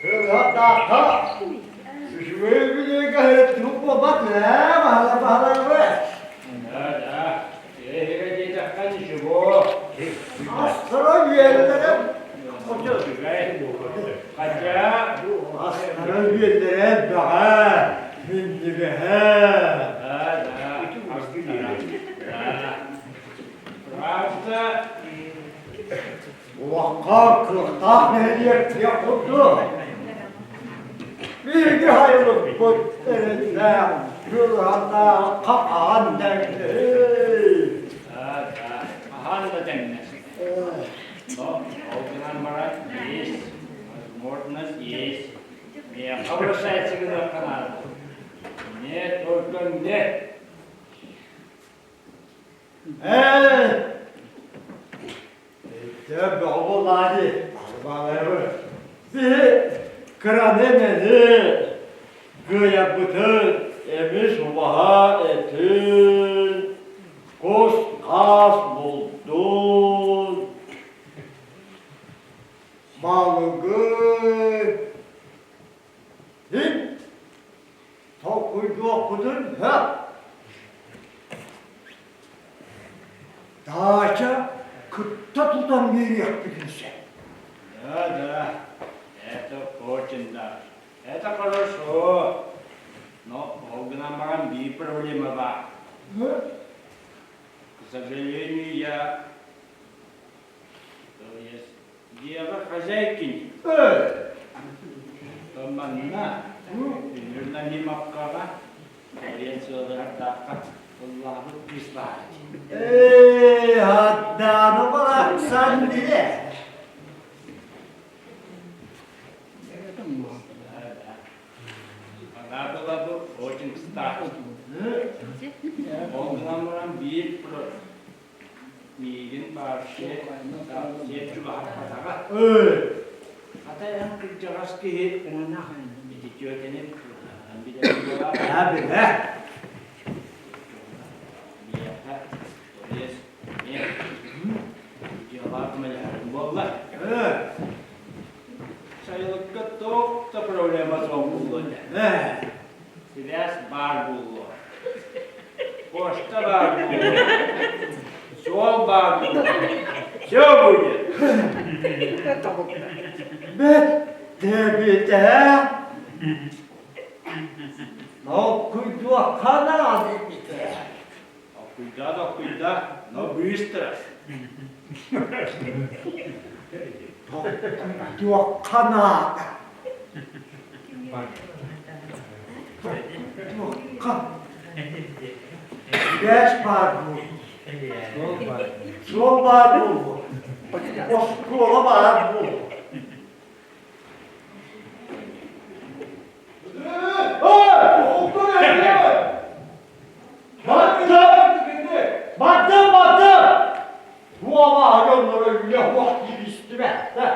Ыһатаахха үчүгэй билиэгэ һырыттыбыт буолбат ээ, баһылай баһылайбы. Да, да. Эһигэ диэтэххэ ничего. Астара үөллэрэ Үчүгэй. Хотя астара үөллэрэ бөҕө, минньигэһэ. Да, да. Да. Правда, Улахха кыахтаах нэһилиэк диэх курдук. Биһиги хайылыкпыт эрэллээх, кыаһаннаах хаан дэҥнэһи. Да, да, хаһан да тэҥнэс. Но ол гынан баран есть, возможность есть. Миэхэ бросается гыныахха наада. Мне только мне. Ээ, Итэ бөҕө буоллаҕа дии, баалайбы. Биһи кыраны эмэни кыайарбытын эмис убаһа этин, кус-хаас булдун, балыгы һин толкуйдуохпутун сөп. Даача кытта тутан биэриэхпитин сөп. Да, да, это очень да. Это хорошо. Но ол гынан баран биир проблема баар. К сожалению, я то есть дьиэҕэ хозяйкин. То манна Нюрналимовкаҕа Кэлиэн сыалыһардаахха ыллаабыт кыыс баар Ээ, Аддаана барахсан диэ. Она была бы очень кстати. Ол гынан баран биир миигин вообще сиэт чугаһаппатаҕа. Хата эн кырдьаҕас киһи ити түөтэни билэр Аа, билэ. Миэхэ то есть мен дьыалаах мэлэһэрим буолла. Сайылыкка туох да проблема суох буолуо этэ. Сибээс баар буолуо. Почта баар буолуо. Суол баар буолуо. Все будет. Бэт дэбитэ. Толкуйдуохха наада эбитэ. Толкуйда, толкуйда, но быстро. Толкуйдуохха наада. Толкуйдуохха. Сибээс баар буолуо. Суол баар буолуо. Оскуола баар буолуо. Баттым, баттым! Туолаһа дьонноро үлэ суох кииристибэттэр.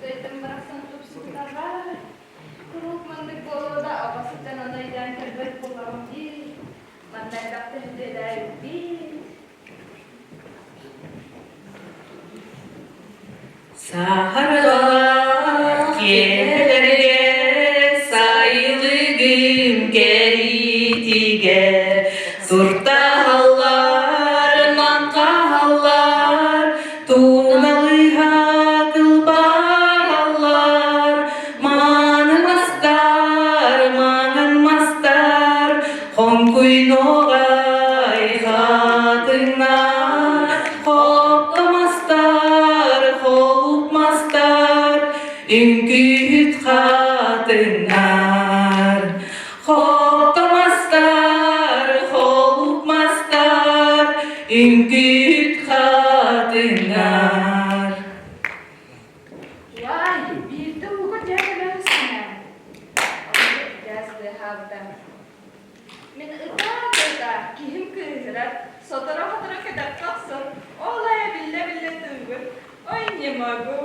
Дойдум барахсан тупсубутаҕа Куруук маннык буолуо да, оҕо сылдьан ону өйдөөн көрбөт буоллаҕым дии. Манна элбэхтэ сөтүөлээбиппит. Саһарҕа киэһэлэргэ сайылыгым кэриитигэр суртаһаллар, маҥхаһаллар, Тууналыһа кылбааллар, мааны мастар, маҥан мастар, хоҥкуйнуоҕай хатыҥнар, хопто мастар, холуп мастар, үҥкүүһүт хатыҥнар. Хопто мастар, холуп мастар, үҥкүүт хатыҥнар. Уай, биирдэ ууга дьэ кэлэбиссиҥэ. Дьээс тыаһаабыта. Мин ытаа-ытаа киһим кыыһырар, сотору-сотору кэтэххэ охсон, ол айа биллэ-биллэ тыыбын. Ой, не могу.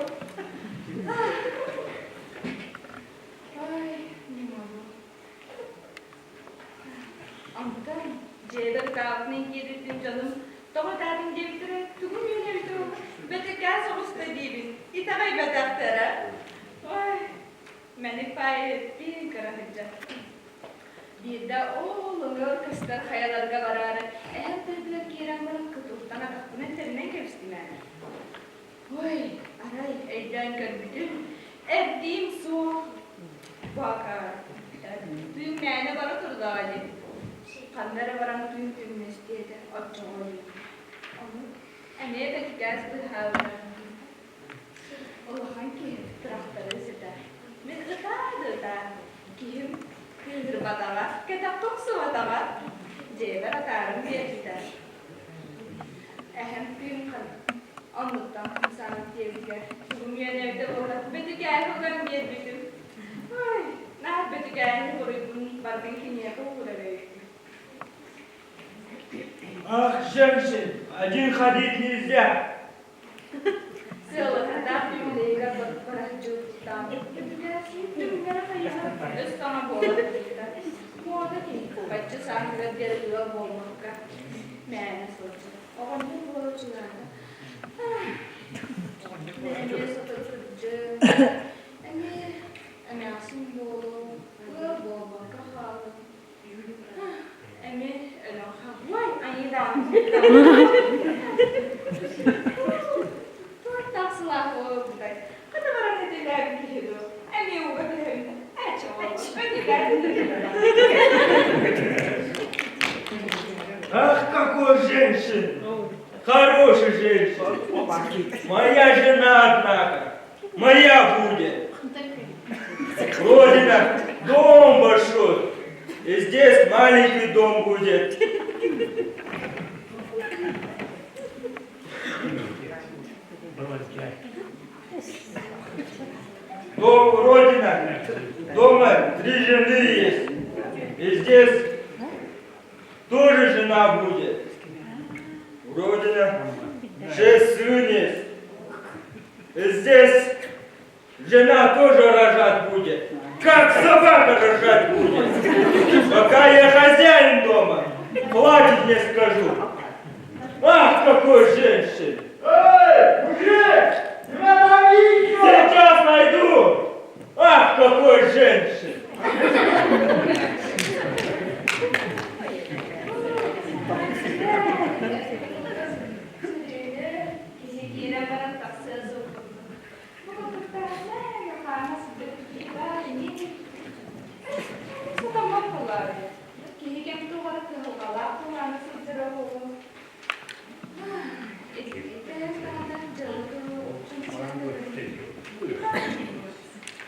Ай, не могу. Онтон дьиэбэр ытаабытынан киирбитин дьонум тоҕо ытаатыҥ диэбиттэрэ, тугум үөнэбитэ ол, бэтикээ соҕуста диибин, итэҕэйбэтэхтэрэ. Ой, мэник паайы эппиин кыра сылдьан. Биирдэ ол ыҥыр көстөр хайаларга бараары эһэм тыатыгар киирэн баран кытылтан атахпынан тэринэн кэбистим ээ. Ой, арай өйдөөн көрбүтүм, эрдиим суох. Бакар, тыын мээнэ бара турдаҕа дии. Ханна эрэ баран тыын түҥнэстиэ этэ, оччоҕо дии. Ону эмиэ бэтикээс быыһаабыта. Улахан киһи тырахтарыыс этэ. Мин ытаа да ытаа, киһим кыыһырбатаҕа, кэтэххэ охсубатаҕа, дьиэбэр атаарым биэрбитэ. Эһэм тыын оннуттан хамсаабыт диэбитигэр тугум үөнэбитэ буолла, бөтүкээһи уган биэрбитим. Ой, наар бөтүкээһи буруйбун барытын киниэхэ уурар эбиппин. Ах, женщин, один ходить нельзя. Сыалыһардаах түмүлэйигэр бара сылдьыбыттаах. Түмүлэрэ хайыһар өс саҥа буола сылдьыбыта. Муода киһи бачча сааһыгар диэри ыал буолбакка мээнэ сылдьар. Оҕонньор буола чугаһаата. Эмиэ сотору кырдьык, эмиэ эмээхсин буолуом, ыал буолбакка хаалыам. Эмиэ өлөн хааллай айыыдаан. Туортаах сылаах буолбутай. Хата баран этилээбит киһи дуо? Эмиэ ууга түһэбин. Эчэ Ах, какой женщин! Хорошая женщина! Моя жена, однако, моя будет! Родина, дом большой, и здесь маленький дом будет. Дом Родина, дома три жены есть. И здесь тоже жена будет. Родина, шесть сын есть. И здесь жена тоже рожать будет. Как собака рожать будет. Пока я хозяин дома, хватит не скажу. Ах, какой женщин! Эй, мужик! Тебя там ищут! Сейчас найду! Ах, какой женщин! Киһи киирэн баран тахсыа суох курдук. Бу курдуктаахтар хаана сылдьар киһи баар ини. Сатаммат буоллаҕа Киһи кэм туох эрэ кыһалҕалаах буолааны сылдьара буолуо. Итинник даҕаны дьылы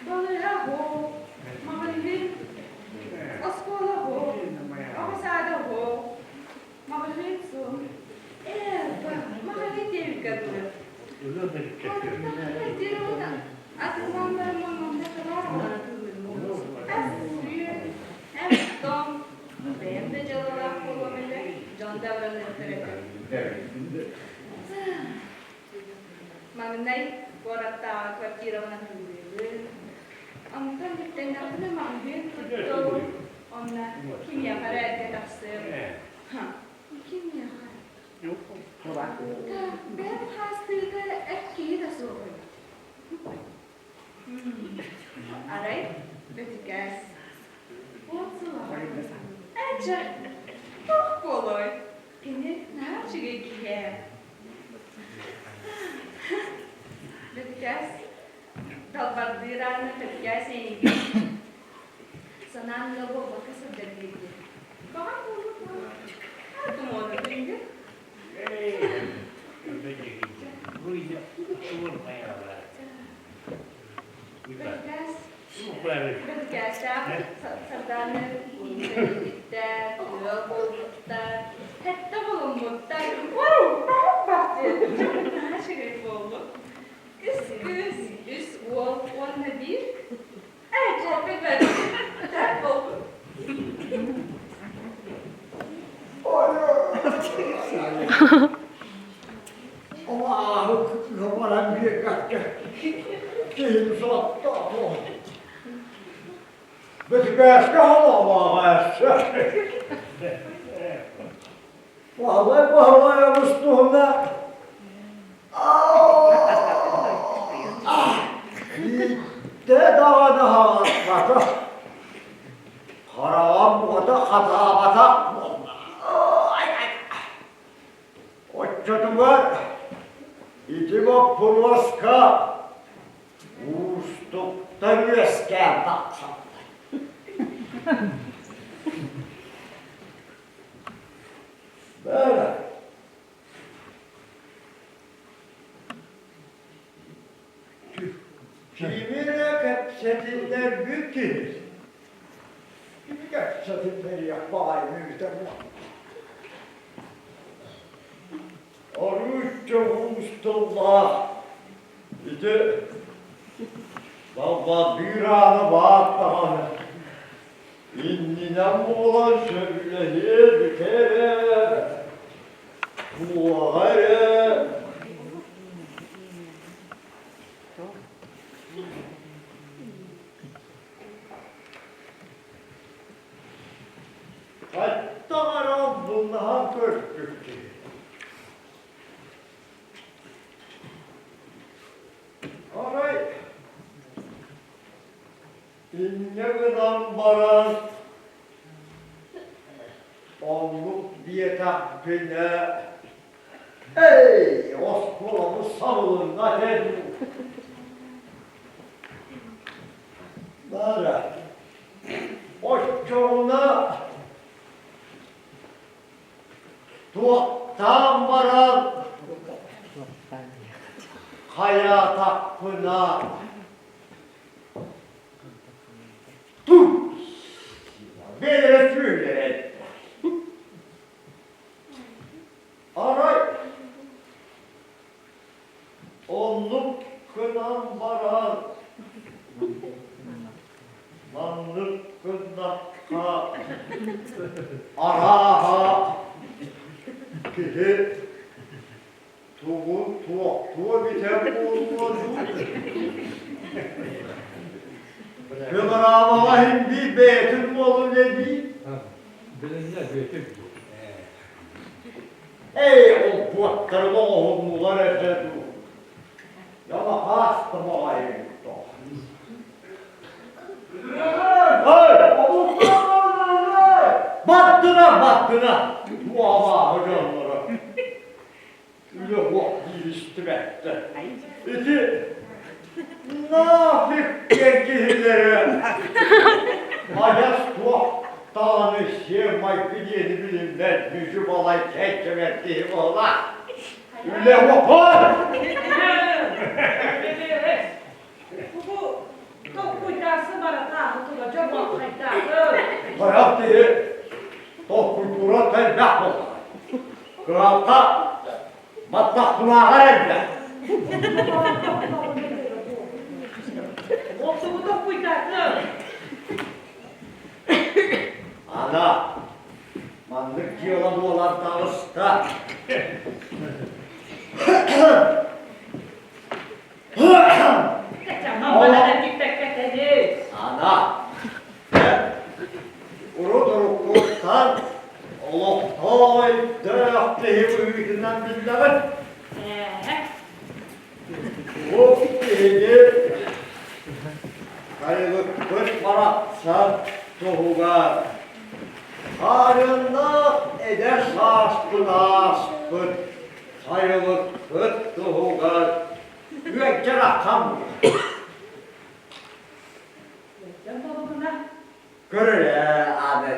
Балыыһа оһох, маҕаһыын, оскуола оһох, оҕо саада оһох, маҕаһыын суох. Ээ, маҕаһыын диэбиккэ дылы. Атыллаан баран манна табаар Ас-үөл, эм-том, бэйэм да дьыалалаах буолуом этэ, дьон да абыраныахтар этэ. Маҥнай куораттааҕы квартирабын атыылыыбын. Онтон бүттэннэхпинэ маҕаһыын туттуом, онно кимиэхэ эрэ эргэ тахсыам. Ха, кимиэхэ? Бэйэм хаастыыга эр киһи да суох эбит. Арай бөтүкээс. Уот сылаҕа. Эчэ, туох буолуой? Кини наһаа үчүгэй киһи ээ. Бөтүкээс далбардыыр ааны бөтүкээс эйигин санаан ыал буолбакка сылдьар диэбитэ. Баҕар буолуо дуо? Тумуота күндү. Бөтүкээс Бөтүкээстээх Сардаана ииттэр, ыал буолбуттар, сэттэ булуммуттар. Ой, бахты! Наһаа үчүгэй буоллун. Үс кыыс, үс уол уонна биир Ээ, чэппит Төрт буолбут. Оо, баран биэрбэккэ. Киһим соттоох. Бөтүкээскэ холоолооҕо Баһылай Баһылай абыстуһуна Биирдэ даҕаны хаалбатах, хараҕым уота хатаабатах буолла. Оччотугар ити боппуруоска уустуктар үөскээн тахсаллар. Бэйэ Кими эрэ кэпсэтиннэрбит киһи. Кими кэпсэтиннэриэх баҕайыны эбитэ буолла. Арыычча уус тыллаах ити балбаардыыр аана баар даҕаны иннинэн буолан сөбүлэһиэ бүтэ эрэ Туоҕа эрэ Хаттах эрэ албыннаһан көрбүт киһи. Арай инньэ гынан баран Оннук диэтэхпинэ, эй, оскуолабыт сабылынна этэ дуу. Баара, оччоҕуна туохтаан баран хайаатахпына Туй! Бэйэлэрэ сүөһүлэрэ Арай оннук гынан баран маннык гыннахха арааһа киһи Тугу туохтуо эбитэ буолуо дуу? Кылараабаҕа иһин биир бэйэтин уолун эбии. Билиннэ бүөтүк дуу. Эй, ол буоттарын оҥоһуннулар этэ дуу. Ялахаас томоҕойун тоҕо. Ой! Баттына, баттына! Туомааһы дьонноро. Үлэ уох диир истибэттэр. Ити нафиг диэн киһилэрэ адьас туох даҕаны сиэр-майгы диэни билиммэт мүчү-балай чэй-чэмэр киһи буолла. Үлэ уоппун! Бу толкуйдаасы баратааһы тула дьон хайдаахы. Тойох киһи толкуйдуура элбэх буолла. Кыһалҕа баттахтынааҕар элбэх. Охсубу толкуйдааты. Ана, маннык дьыала буолан таҕыста. Ана, урут уруккуттан олохтоох өйдөөх киһи быһыытынан биллэҕин. Бу киһини сайылыкпыт барахсан туһугар хаарыаннаах эдэр сааспын ааспыт сайылыкпыт туһугар үөччэр аххан Көрөр ээ, аана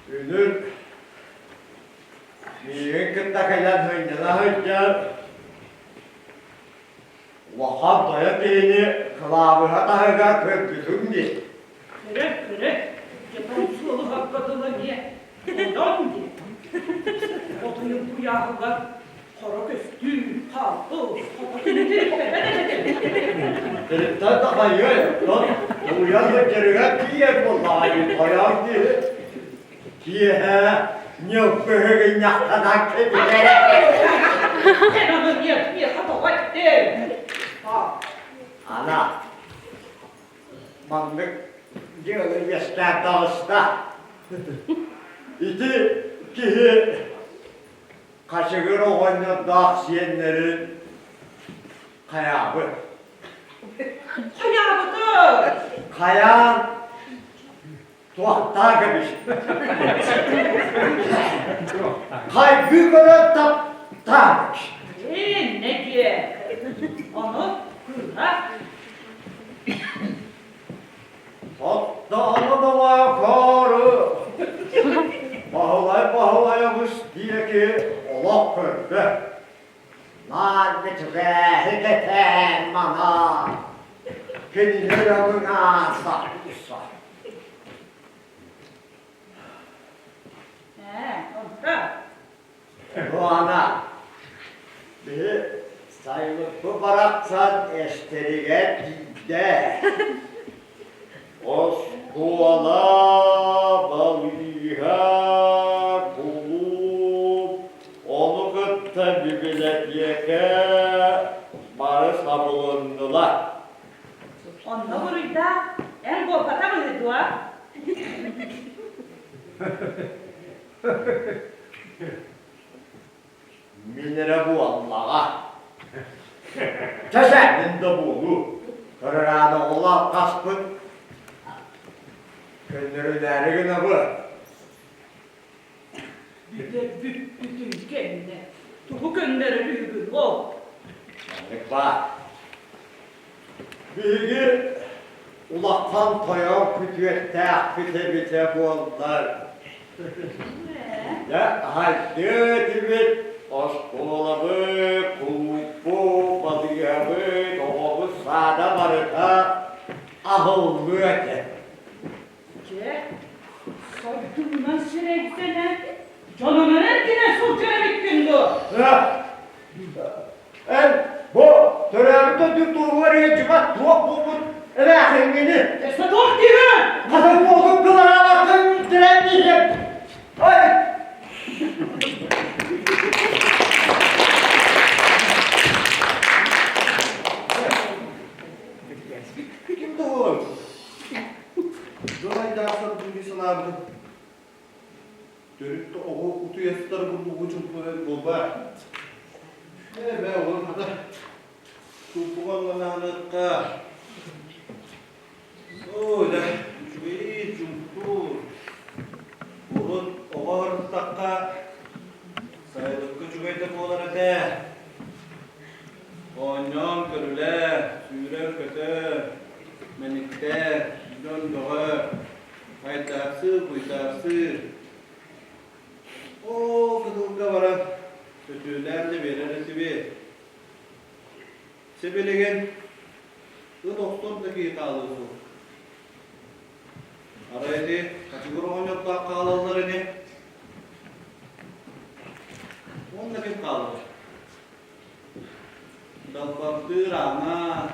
Үнүр миигин кытта кэлэн сынньана сылдьар улахан тойон киһини кылаабыһа таһыгар көрбүтүм дии. Көрө, көрө, дьэ суолуһарга дылы диэ. Онон диэ. Отуйун куйааһыгар хоро көстүү, хаалбыл, хото Тириттэн такайыай, оттон уйан сылдьарыгар тиийэр буоллаҕа дии, тойон киһи. Киэһэ ньылбыһыгынньахтанан кэбиһэр. Эн аны миэхэ тоҕо эттиҥ? Ана маннык дьыала үөскээн таҕыста. Ити киһи хачыгыр оҕонньордоох сиэннэрин хайаабыт. Хайаабыты? Хайаан туохтаа кэбис. Хайгыы көрөн таптаабыт. Ээ, диэ. Ону кыыһа. Оттоону доҕоокоору Баһылай Баһылайабыс диэки олох көрдө. Наар битгээһи кэтээн манаан, кинилэр ылыҥаан саппыса. Ээ, онто. Туана, биһи сайылыкпы барахсан эстэригэр тиийдэ. Оскуола, балыыһа, кулууп, ону кытта бибилэтиэкэ бары сабылыннылар. Онно буруйдаах эн буолбатах үһү дуо? Мин эрэ буоллаҕа. Чэ, чэ, мин да буолуу. Кырааны оҕолоох хаспыт көннөрүнээри гынабы. Бүтэ бүппүтүн кэннэ тугу көннөрөр үһүгүн ол? Маннык баар. Биһиги улахан тойон күтүөттээхпит эбитэ буоллар. Дьэ, аһайдыа этибит, оскуолабыт, кулууппут, балыыһабыт, оҕобут саада барыта аһыллыа этэ. Дьэ, сордуҥнан сирэйдэнэн, дьонунан эргинэ сылдьар эбиккин дуо? Эн бу төрөөбүт дойду туһугар ыалдьыбат туох буолбут эмээхиҥҥини? Өссө туох диибин? Хата уотун кылараабаккын тирэн иһиэм. Ой! Ким да буолар? Дьон айдаахтар дии санаабытым. Төрүт да оҕо утуйа сытар курдук чуҥкуйар буолбаат. Ээ, бээ, оҕолор хата чуҥкугаҥҥананыахха. Оо, дьэ, үчүгэйи чуҥкуур. Урут оҕо ырыттахха, сайылыкка үчүгэй да буолар этэ. Оонньоон көрүлээ, сүүрэр-көтөр, мэниктэр, дьон бөҕө. Айдаарсыы, буйдаарсыы. Оо, кытылга баран сөтүөлээн да биэрэр этибит. Сибилигин ыт охтор да киһи хаалыа суох. Арай ити хачыгыр оҕонньордоох хаалаллар ини. Уонна ким хаалар? Далбардыыр Аана,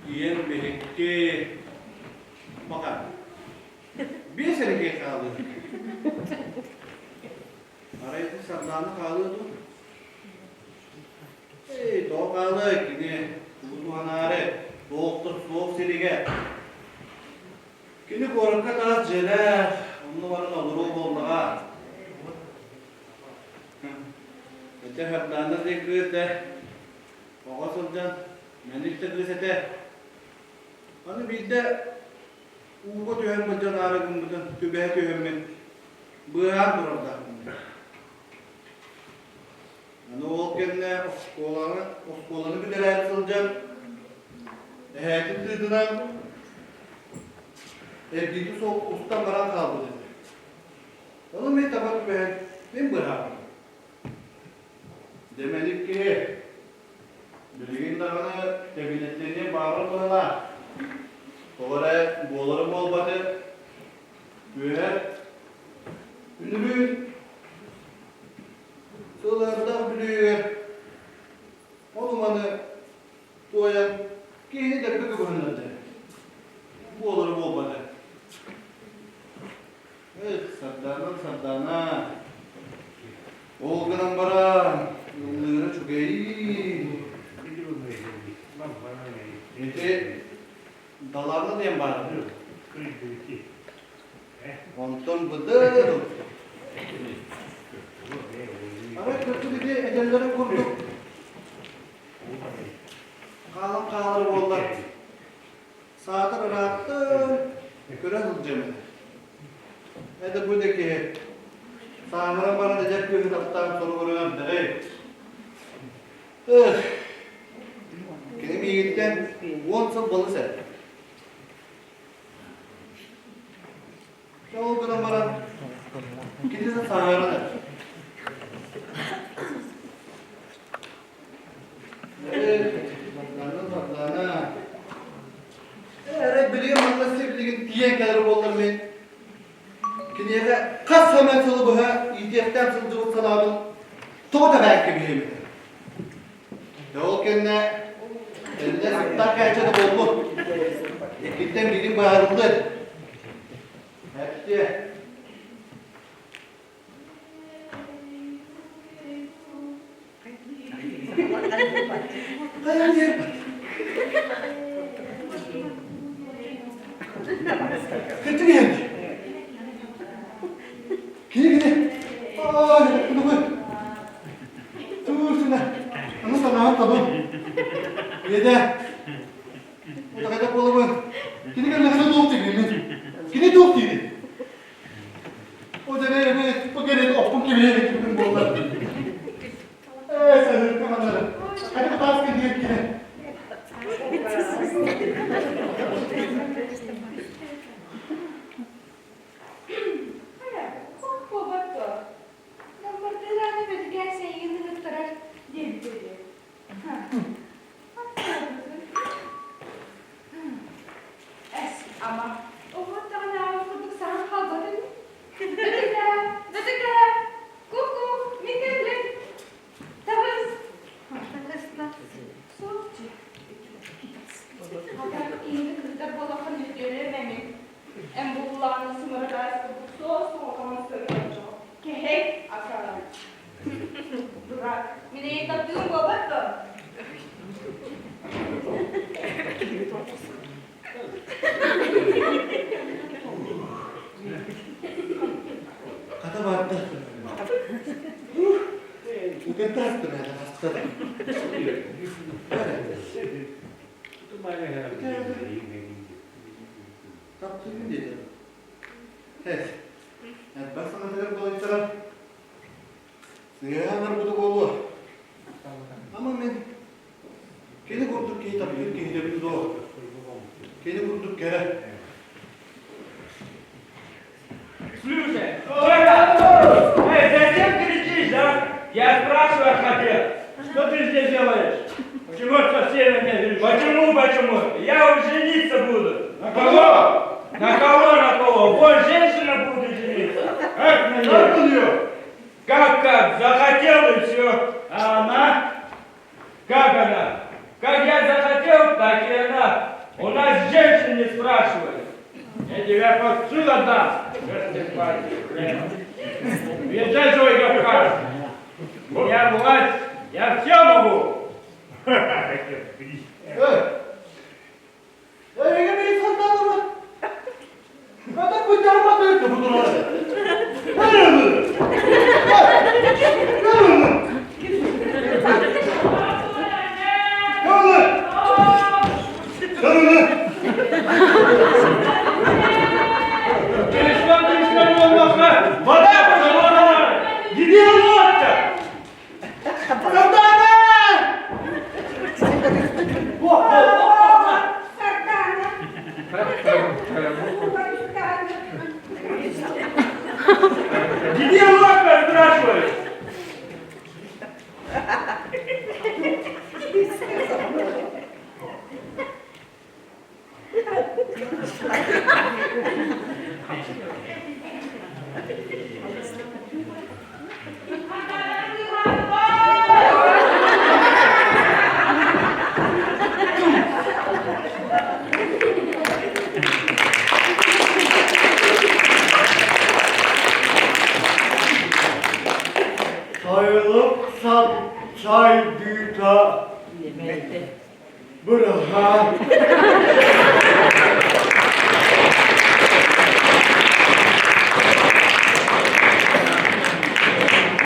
ийэм биһикки, Баҕар, биэс эрэ киһи хаалыа. Арай ити Сардаана хаалыа дуу? Эй, тоҕо хаалыай кини тугу туһанаары, туохтур суох сиригэр. Кини куоракка таас дьиэлээх, онно баран олоруо буоллаҕа. Ити Сардаана диэн кыыс этэ, оҕо сылдьан мэник да кыыс этэ. Аны биирдэ ууга түһэн былдьанаары гыммытын түбэһэ түһэммин быыһаан турардаахпын. Аны ол кэннэ оскуоланы, оскуоланы бүтэрээри сылдьан эһээтин тыытынан эргийди суох устан баран хаалбыт этэ. Ону мин таба түбэһэн мин быыһаабытым. Дэмэлик киһи Билигин даҕаны кэбиниэттэниэн баҕарар быһыылаах. Тоҕо эрэ буолары-буолбаты үөһэ үнүрүүн сылыардаах Бүлүүгэ ону-маны туойан киһини дэлби кыбыһыннарда. Буолары-буолбаты. Эх, Сардаана, Сардаана, ол гынан баран ыллыыра үчүгэйин. Этэллэрин курдук хаалан хаалар буоллар, саатар ырааттын көрө сылдьыам этэ. Это бу да киһи сааһыран баран эдэр кыыһы таптаан соругурунан эрдэҕэй. Эх, кини миигиттэн 10 сыл балыс этэ. Ол гынан баран кини да сааһыран эрэр. Ээ, Сардаана, Сардаана. Эрэ билигин манна сибилигин тиийэн кэлэр буоллар мин киниэхэ хас эмэ сылы быһа иитиэхтээх сылдьыбыт санаабын тоҕо да бэйэм кэбиһиэм этэ. Дьэ ол кэннэ кэннэ сыттаах кээчэ да буолбут. Иккиттэн билигин быһаарыллыа. Эттиэ. Хайа диэбит. Кырдьык иһэн. Кини кини. Ай, кунугу. Туусуна. Аны санаан табын. Ийэдэ. Утахайда буолабын. Кини кэллэҕинэ туох диибин? Кини туох диибин? О дьэ бу кэлин оппун кэбиһэн киммин буоллар. Ээ, саһырка маннары. Хайда таас кэлиэр киһи. Хайа, хох буолбат дуо? Наммардыылааны бөтүкээс эйигин ыҥыттарар диэбитэ үһү. Эс, ама, оҕуруоттаҕынааҕы курдук саҥа хаалбат ини. Бөтүкээ, бөтүкээ, ку-ку, мин кэллим. Таҕыс. Суох дии. Хата, киһини кырдьар буоллаххын үтүөлүөм эмин. Эн буллаҕына сымырыгаас курдук суос-соҕотоҕун сырыттаччы. Кэһэй, акаары. Дурак, мин эйигин таптыырым буолбат дуо? Хата барда. Утентаастын аастар. Таптыыбын диэтэ. Эс, элбэх саҥатыгар балыйтаран сыыһа аҥарбыта буолуо. Ама мин кини курдук киһи таптыыр киһитэбин дуо? Кини курдук кэрэ. Слушай, эй, зачем кричишь, а? Я спрашивать хотел, что ты здесь делаешь? Почему со всеми не делишь? Почему, почему? Я уж жениться буду. На кого? На кого, на кого? Вон женщина будет жениться. Как на нее? Как на нее? Как, как? Захотел и все. А она? Как она? Как я захотел, так и она. У нас женщин не спрашивают. Я тебя под суд отдам. Въезжай свой Кавказ. У меня власть, я все могу. Эй! Эй, эми сандалымы? Хата быдьарма бэрт бу турар. Вода пошла! Где лодка? Сардана! Сардана! Сардана! Где лодка, спрашиваю? Сайылык сап чай дыыта быраһаан.